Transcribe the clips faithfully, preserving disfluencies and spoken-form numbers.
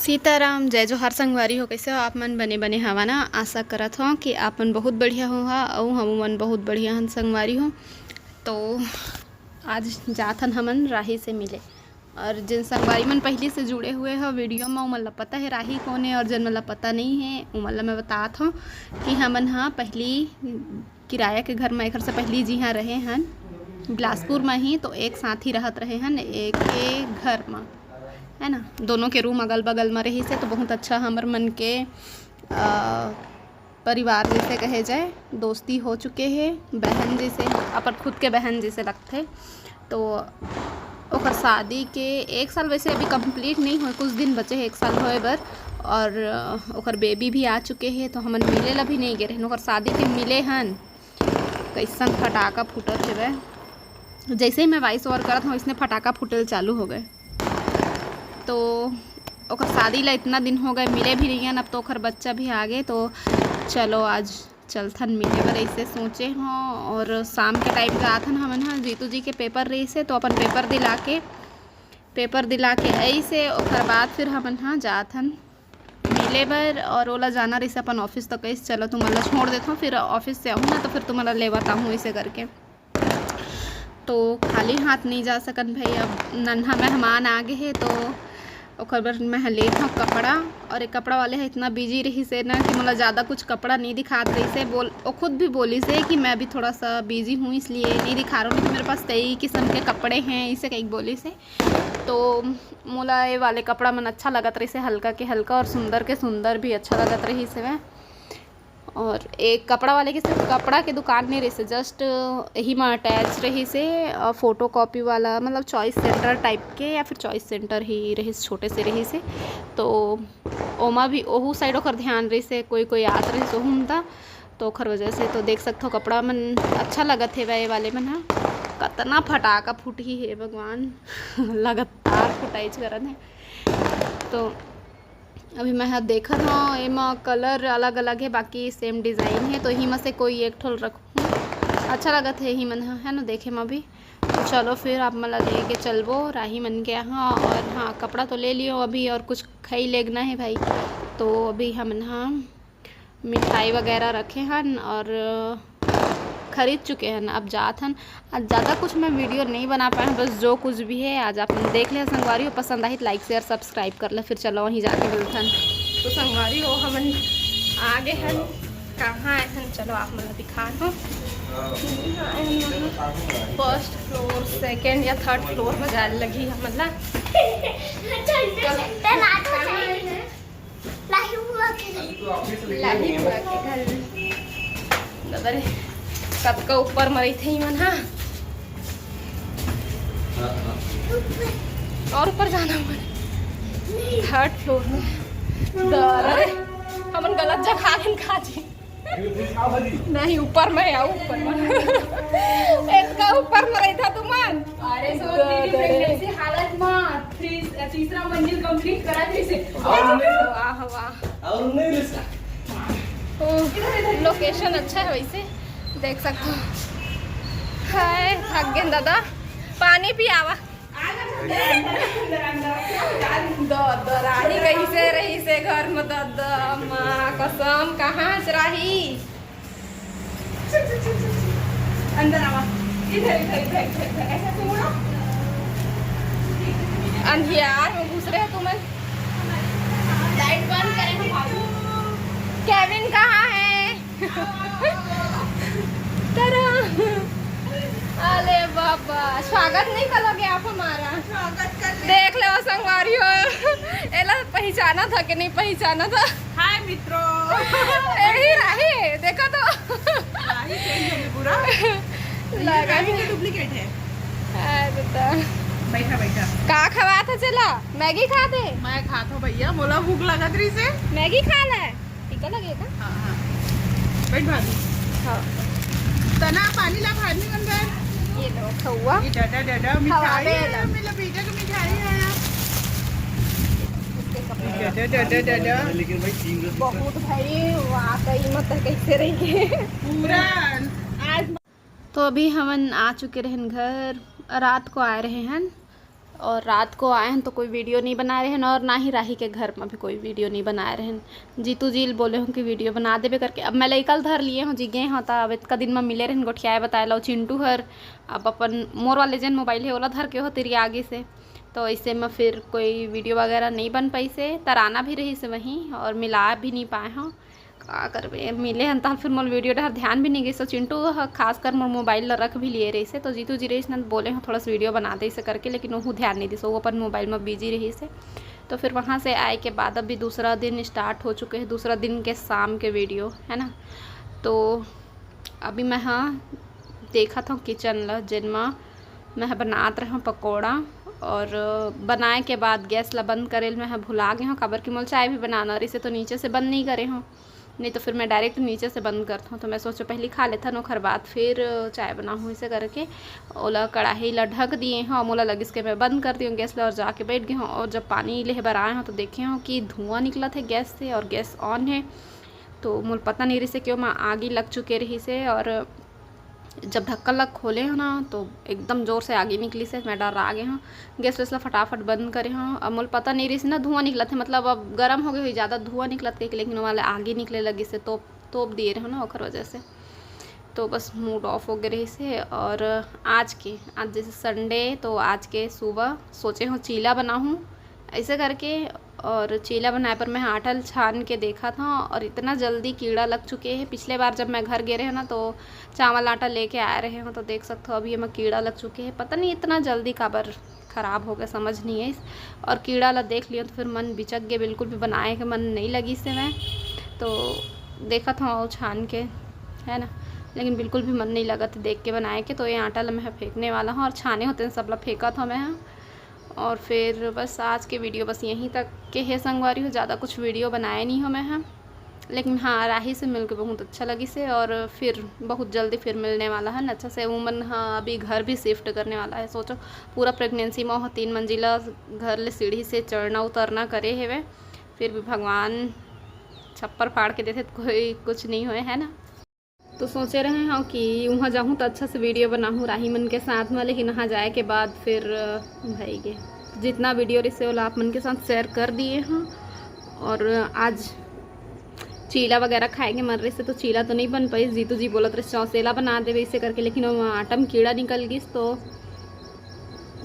सीताराम, जय जोहार संगवारी हो। कैसे हो आप मन? बने बने हवा ना? आशा करत हो कि आप मन बहुत बढ़िया हो हा, अउ हम मन बहुत बढ़िया हन संगवारी हो। तो आज जाथन हमन राही से मिले, और जिन संगवारी मन पहली से जुड़े हुए हो वीडियो में, उमन ला पता है राही कौन है, और जिन मन ला पता नहीं है, उमन ला मैं बतात हूँ कि हमन हा पहली किराया के घर में, एकर से पहली जी हाँ रहे हन बिलासपुर में ही, तो एक साथ ही रहत रहे हन, एक के घर में, है ना, दोनों के रूम अगल बगल में रही से, तो बहुत अच्छा हमर मन के, अ, परिवार जैसे कहे जाए, दोस्ती हो चुके हे, बहन जैसे, अपन खुद के बहन जैसे लगथे। तो ओकर शादी के एक साल वैसे अभी कंप्लीट नहीं होए, कुछ दिन बचे हे एक साल होए बर, और, अ, ओकर बेबी भी आ चुके हे, तो हमन मिले ला भी नहीं गए रहन। ओकर शादी के मिले हन, कैसन फटाका फूटत हेवय। जैसे ही मैं वॉइस ओवर करत हूँ, इसने फटाका फूटल चालू हो गए। तो ओकर शादी ला इतना दिन हो गए, मिले भी नहीं हन। अब तो ओकर बच्चा भी आ गए, तो चलो आज चलथन मिले बर, ऐसे सोचे हों। और शाम के टाइम जाथन हमन ह, जीतू जी के पेपर रहिसे, तो अपन पेपर दिला के, पेपर दिला के ऐसे ओकर बाद फिर हमन ह जाथन मिले बर। और ओला जाना रहिसे अपन ऑफिस, तो कहिस चलो तुमन ला छोड़ देथों, फिर ऑफिस से आहूँ ना, तो फिर तुमन ला लेवत आहूँ, ऐसे करके। तो खाली हाथ नहीं जा सकन भाई, अब नन्हा मेहमान आ गए हे, तो ओकर बर मैं ह लेत हूँ कपड़ा। और एक कपड़ा वाले ह इतना बिजी रहिसे ना कि मोला ज़्यादा कुछ कपड़ा नहीं दिखात रहिसे। बोल, वो खुद भी बोलिसे कि मैं अभी थोड़ा सा बिजी हूँ, इसलिए नहीं दिखा रहा हूँ, नहीं तो मेरे पास कई किस्म के कपड़े हैं, इसे कहीं बोलिसे। तो मोला ये वाले कपड़ा मन अच्छा लगत रहिसे, हल्का के हल्का और सुंदर के सुंदर भी अच्छा लगत रहिसे। और एक कपड़ा वाले के सिर्फ कपड़ा के दुकान नहीं रहिसे, जस्ट यही में अटैच रहिसे, फोटो कॉपी वाला, मतलब चॉइस सेंटर टाइप के, या फिर चॉइस सेंटर ही रहिस, छोटे से रहिसे। तो ओमा भी ओहू साइड ओकर ध्यान रहिसे, कोई कोई आत रहिस ओहू में ता, तो ओखर वजह से। तो देख सकथो कपड़ा मन अच्छा लगत हे ये वाले मन ह। कतना फटाका फूटही हे भगवान, लगातार फुटाइच करत हे। तो अभी मैं ह देखत हव, एमा कलर अलग-अलग हे, बाकी सेम डिज़ाइन हे, तो इही में से कोई एक ठो ल रखहूँ। अच्छा लगत हे इही मन ह, है ना, देखे में भी। तो चलो फिर आप मन ला लेके चलबो राही मन के यहाँ। और हाँ, कपड़ा तो ले लियो अभी, और कुछ खाई लेगना हे भाई, तो अभी हमन ह मिठाई वगैरह रखे हन और खरीद चुके हन। अब जात हन, आज ज़्यादा कुछ मैं वीडियो नहीं बना पाए हूँ, बस जो कुछ भी है आज आप मन देख ले। संगवारी हो, पसंद आही तो लाइक, शेयर, सब्सक्राइब कर ले। फिर चलो वहीं जाके मिलथन। तो संगवारी हो, हमन आ गए हन। कहाँ आए हन, चलो आप मन ला दिखा दो। फर्स्ट फ्लोर, सेकंड या थर्ड फ्लोर में जाए लगी हमन ला। लाही बुआ के घर। लाही बुआ के घर। दादा रे, कतका ऊपर म रहिथे इमन ह। और ऊपर जाना पड़े। थर्ड फ्लोर में। दादा रे, हमन गलत जगह आ गए का जी। नहीं, ऊपर में है, ऊपर में। इतना ऊपर में रहिथा तुमन। अरे, सोच लीजिए, प्रेगनेंसी हालत में थ्री, तीसरा मंजिल कंप्लीट करा थी से। वाह, वाह। और नहीं रिश्ता। ओ, लोकेशन अच्छा है वैसे, देख सकते हो। हाय, थक गए दादा, पानी पियावा। दो, दो राही कैसे रही से घर में, दो, दो, माँ कसम, कहाँ से राही? अंदर आवा। इधर, इधर, इधर, इधर, इधर। ऐसे, ऐसे मुड़ो। अंधियार में घुस रहे हो तुम। लाइट बंद करें हम भाभी। केविन कहाँ है? तरा। अरे बाबा, स्वागत नहीं करोगे आप हमारा? स्वागत कर ले। देख ले वो संगवारी हो, एला पहचाना था कि नहीं पहचाना था? हाय मित्रों। यही राही, देखा तो। राही change हो गई पूरा। ये लगा राही है। का डुप्लीकेट है। अरे तो। बैठा, बैठा। का खवा था चला? मैगी खा दे। मैं खा था भैया, मोला भूख लगत रही से। मैगी खा ले। टीका लगेगा? हाँ, हाँ। बैठ भाभी। हाँ। तना पानी ला भाभी मन बर। ये लो, खौआ। ये डडा, डडा, खवा मिठाई दे है, ला। मेरा बेटा का मिठाई है। इसके कपड़े। डडा, डडा, डडा। बहुत भाई, वाकई मत कैसे रहेंगे। पूरा आज तो अभी हमन आ चुके रहन घर, रात को आए रहे हन। और रात को आए हन तो कोई वीडियो नहीं बनाए रहेन और ना ही राही के घर में भी कोई वीडियो नहीं बनाए रहेन। जीतू जी ल बोले हूँ कि वीडियो बना देबे करके। अब मैं लइका ल धर लिए हूँ जी, गे हूँ त अब इतका दिन में मिले रहेन गोठियाए बताए ला। चिंटू हर अब अपन मोर वाले जेन मोबाइल है ओला धर के हो तिरिया आगे से, तो ऐसे में फिर कोई वीडियो वगैरह नहीं बन पाई से। तराना भी रही से वहीं और मिला भी नहीं पाए हूँ। का करबे, मिले हन तहन फिर मोर वीडियो डहर ध्यान भी नहीं गइस। तो चिंटू ह खासकर मोर मोबाइल ला रख भी लिए रहिसे, तो जीतू जी रहिस न बोले हूँ थोड़ा सा वीडियो बना दे इसे करके, लेकिन ओहू ध्यान नहीं दिस, वो अपन मोबाइल में बिजी रहिसे। तो फिर वहाँ से आए के बाद अभी दूसरा दिन स्टार्ट हो चुके हैं, दूसरा दिन के शाम के वीडियो है ना। तो अभी मैं हाँ देखत हूँ किचन ला, जेन म मैं ह बनात रहूँ पकौड़ा। और बनाए के बाद गैस ला बंद करे ल मैं ह भुला गे हूँ, काबर कि मोला चाय भी बनाना रहिसे, तो नीचे से बंद नहीं करे हूँ, नहीं तो फिर मैं डायरेक्ट नीचे से बंद करता हूँ। तो मैं सोचो पहले खा लेथन, ओखर बाद फिर चाय बनाहूँ। इसे करके ओला कढ़ाई ला ढक दिए हूँ, मोला लगिस के मैं बंद कर दिए हूँ गैस ला और जाके बैठ गए हूँ। और जब पानी लेहे बर आए हूँ तो देखे हूँ कि धुआं निकलत है गैस से और गैस ऑन है, तो मोला पता नहीं रहिसे कि ओमा आगी लग चुके रहिसे। और जब ढक्कन ला खोले हूँ ना तो एकदम जोर से आगी निकलिसे, मैं डर्रा गे हूँ। गैस वैस ला फटाफट बंद करे हूँ। अब मोला पता नहीं रहिसे ना धुआं निकलत है, मतलब अब गरम हो गए हुई, ज़्यादा धुआं निकलत कहिके, लेकिन वो वाला आगी निकले लगिसे, तोप तोप दिए रहे ना ओकर वजह से। तो बस मूड ऑफ हो गए रहिसे। और आज के, आज जैसे संडे, तो आज के सुबह सोचे हूँ चीला बनाहूँ ऐसे करके। और चीला बनाए पर मैं आटा ल छान के देखत हूँ और इतना जल्दी कीड़ा लग चुके हैं। पिछले बार जब मैं घर गे रहे ना तो चावल आटा लेके आए रहे हूँ, तो देख सकते हो अभी एमा कीड़ा लग चुके हैं। पता नहीं इतना जल्दी काबर खराब हो गए, समझ नहीं आइस। और कीड़ा ला देख लियो तो फिर मन बिचक गए, बिल्कुल भी बनाए के मन नहीं लगिस हे मैं। तो देखत हूँ छान के, है ना, लेकिन बिल्कुल भी मन नहीं लगत देख के बनाए के। तो ये आटा ला मैं फेंकने वाला हूँ और छाने होते हैं सब ला फेंकत हूँ मैं। और फिर बस आज के वीडियो बस यहीं तक के हे संगवारी हो, ज़्यादा कुछ वीडियो बनाए नहीं हूँ मैं। हाँ, लेकिन हाँ, राही से मिलके बहुत अच्छा लगिस हे और फिर बहुत जल्दी फिर मिलने वाला है अच्छा से। उमन हाँ अभी घर भी शिफ्ट करने वाला है। सोचो, पूरा प्रेगनेंसी में ओह तीन मंजिला घर ले सीढ़ी से चढ़ना उतरना करे हेवे, फिर भी भगवान छप्पर फाड़ के देथे तो कोई कुछ नहीं होए, है ना। तो सोचे रहे हूँ कि वहाँ जाहूँ तो अच्छा से वीडियो बनाहूँ राही मन के साथ में, लेकिन वहाँ जाए के बाद फिर भाई के जितना वीडियो रहिसे ओला आप मन के साथ शेयर कर दिए हूँ। और आज चीला वगैरह खाए के मन रहिसे तो चीला तो नहीं बन पाई। जीतू जी बोलत रहिसे चौसेला बना देवे इसे करके, लेकिन वो आटा में कीड़ा निकल गिस तो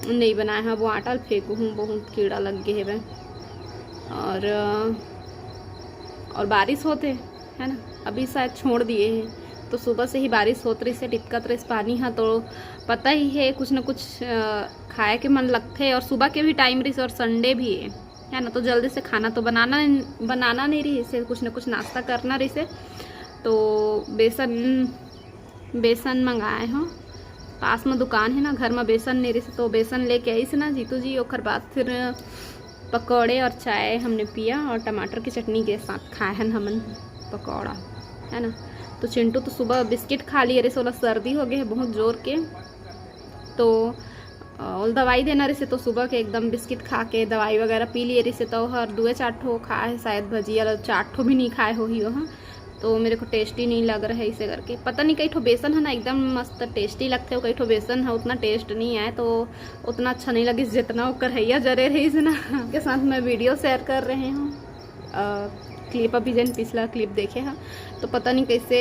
नहीं बनाए हूँ। वो आटा ल फेंकहूँ, बहुत कीड़ा लग गए हेवे। और और बारिश होते है ना, अभी शायद छोड़ दिए हैं। तो सुबह से ही बारिश होत रहिसे, टिपकत रहिस पानी हा, तो पता ही है कुछ न कुछ अ, खाए के मन लगथे। और सुबह के भी टाइम रहिसे और संडे भी है, है ना, तो जल्दी से खाना तो बनाना बनाना नहीं रहिसे, कुछ न कुछ नाश्ता करना रहिसे। तो बेसन बेसन मंगाए हूँ, पास में दुकान है ना, घर में बेसन नहीं रहिसे तो बेसन लेके आइस ना जीतू जी। ओकर बाद फिर पकौड़े और चाय हमने पिया और टमाटर की चटनी के साथ खाए हन हमन पकौड़ा, है ना। तो चिंटू तो सुबह बिस्किट खा लिए रहिसे, ओला सर्दी हो गए है बहुत जोर के। तो अ, ओला दवाई देना रहिसे तो सुबह के एकदम बिस्किट खा के दवाई वगैरह पी लिए रहिसे, तो हर दुए चार ठो खाए है शायद भजिया ला, चार ठो भी नहीं खाए होही ओह। तो मेरे को टेस्टी नहीं लग रहा है इसे करके। पता नहीं कई ठो बेसन है ना एकदम मस्त टेस्टी लगथे, कई ठो बेसन है उतना टेस्ट नहीं आए, तो उतना अच्छा नहीं लगिस जितना वो करहैया जरे रहिस ना। के साथ मैं वीडियो शेयर कर रहे हूँ, क्लिप अभी जन पिछला क्लिप देखे हैं, तो पता नहीं कैसे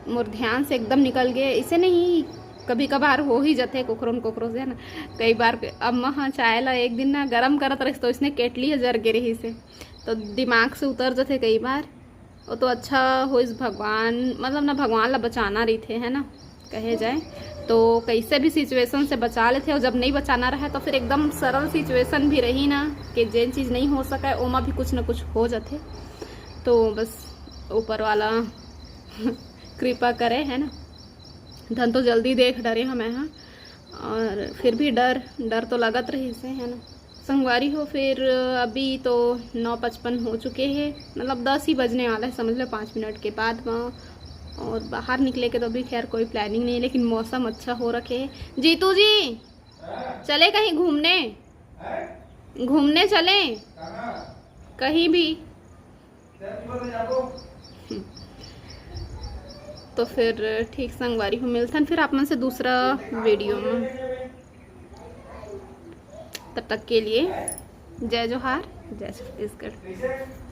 मोर ध्यान से एकदम निकल गए। इसे नहीं, कभी कभार हो ही जाते कोकरो न कोकरो से, है ना। कई बार अम्मा हाँ चाय ला एक दिन ना गरम करत रहिस तो इसने केटली ह जर गे रहिसे, तो दिमाग से उतर जाते कई बार। वो तो अच्छा होइस भगवान, मतलब ना भगवान ला बचाना रहिथे, है ना, कहे जाए तो कैसे भी सिचुएशन से बचा लेथे। और जब नहीं बचाना रहे तो फिर एकदम सरल सिचुएशन भी रही ना, कि जेन चीज़ नहीं हो सके ओमा भी कुछ ना कुछ हो जाथे। तो बस ऊपर वाला कृपा करे, है ना। धन तो जल्दी देख डरे हमें, हाँ, और फिर भी डर डर तो लगत रहिसे, है ना। संगवारी हो, फिर अभी तो नौ पचपन हो चुके हैं, मतलब दस ही बजने वाला है, समझ लो पाँच मिनट के बाद वहाँ। और बाहर निकले के तो अभी खैर कोई प्लानिंग नहीं है, लेकिन मौसम अच्छा हो रखे है। जीतू जी, चले कहीं घूमने, घूमने चले कहीं भी। तो फिर ठीक संगवारी हो, मिलथन फिर आप मन से दूसरा वीडियो में। तब तक के लिए जय जोहार, जय छत्तीसगढ़।